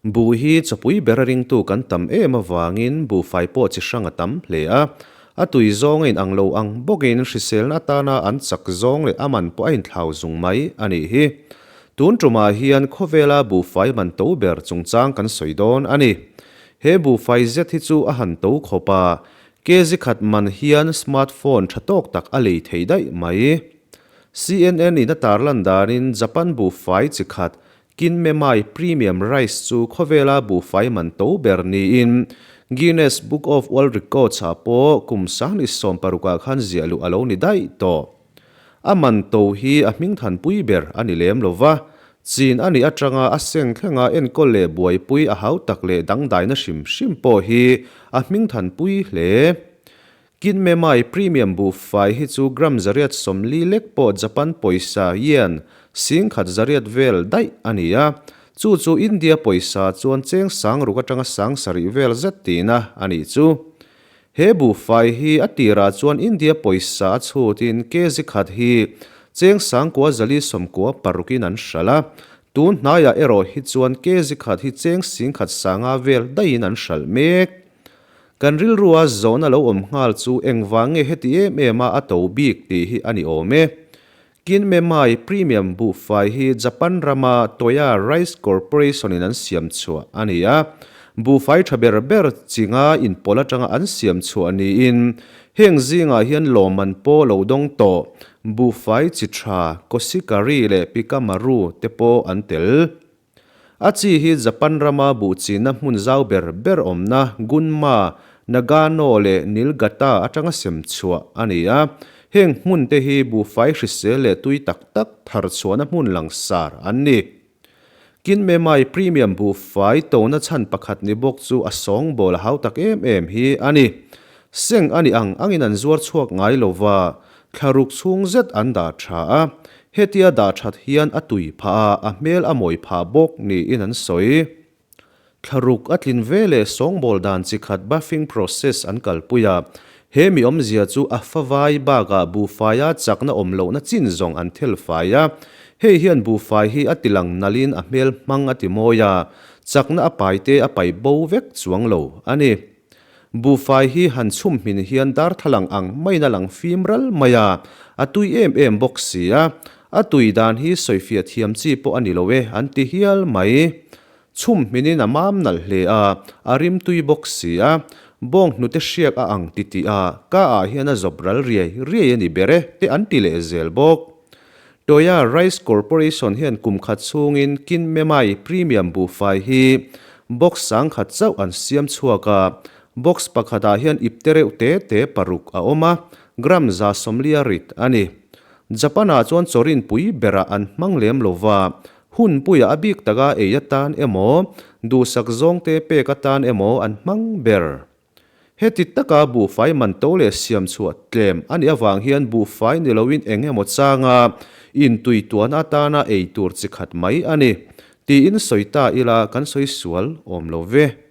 Buh hi chawpui bera ringtu kan tam em avangin buhfai pawh chi hrang a tam hle a. A tui zawng a inang lo ang bawkin hriselna atana an chak zawng leh a man pawh a inthlau zung mai a nih hi. Tun tumah hian khawvela buhfai man to ber chungchang kan sawi dawn a ni. He buhfai zet hi chu a han to khawp a, kg khat man hian smartphone tha tawk tak a lei thei daih mai. CNN in a tarlan danin Japan buhfai chi khat Kinmemai Premium Rice chu khawvela buhfai man to ber niin Guinness Book of World Records ah pawh kum 2016 ah khan ziah luh a lo ni daih tawh. A man to hi a hmingthanpui ber a ni lem lo va, chin a nih atanga a seng thlenga enkawl leh buaipui a hau tak leh dangdaina hrim hrim pawh hi a hmingthanpui hle. Kinmemai Premium buhfai hi chu gram 140 lek pawh Japan pawisa, yen, 10,100 vel daih a ni a. Chu chu India pawisa chuan cheng 6000 atanga 7000 vel zet tihna a nih chu. He buhfai hi a tirah chuan India pawisa a chhutin kg khat hi cheng 9496 in an hralh a. Tun hnaiah erawh hi chuan kg khat hi cheng 10,150 vel daihin an hralh mek. Kan rilrua zawhna lo awm nghal chu engvang nge heti em em a a to bik tih hi a ni awm e. Kinmemai Premium buhfai hi Japan rama Toya Rice Corporation in an siam chhuah a ni a. Buhfai tha ber ber chinga inpawlh atanga an siam chhuah niin heng zingah hian lawmman pawh lo dawng tawh buhfai chi tha Koshikari leh Pikamaru te pawh an tel. A chi hi Japan rama buh china hmun zau ber ber awmna Gunma, Nagano leh Nilgata atanga sem chhuah a ni a. Heng hmun te hi buhfai hrisel leh tui tak tak thar chhuahna hmun langsar an ni. Kinmemai Premium buhfai tona chhan pakhat ni bawk chu a sawngbawl a hau tak em em hi a ni. Seng a nih ang angin an zuar chhuak ngai lova, thlaruk chhung zet an dah tha a. Hetia dah that hian a tui phah a, a hmel a mawi phah bawk niin an sawi. Thlaruk a tlin ve leh sawngbawl dan chi khat buffing process an kalpui a, he mi awmzia chu a favai bakah buhfaia chakna awm lohna chin zawng an thel fai a. Hei hian buhfai hi a tilang nalhin a hmel hmang a ti mawi a, chakna a paite a pai bo vek chuang lo a ni. Buhfai hi han chhum hmin hian darthlalang ang maiin a lang fim ral mai a, a tui em em bawk si a. A tui dan hi sawifiah thiam chi pawh a ni lo e an ti hial mai. Chhum hminin a mam nalh hle a, a rim tui bawk si a. Bawng hnute hriak a ang ti tih a, ka ah hian a zawp ral riai riai a ni ber e te an ti leh zel bawk. Toya Rice Corporation hian kum khat chhungin Kinmemai Premium buhfai hi box 10,000 chauh an siam chhuak a, box pakhatah hian ipte reuh te te paruk a awm a, gram 140 rit a ni. Japan-ah chuan chawrin pui berah an hmang lem lo va, hun puiah a bik taka ei atan emaw, duhsak zawngte pek atan emaw an hmang ber. Heti taka buhfai man to leh siam chhuah tlem a nih avang hian buhfai ni loin eng emaw changa intui tuan atana ei tur chi khat mai a ni tiin sawi ta ila kan sawi sual awm lo ve.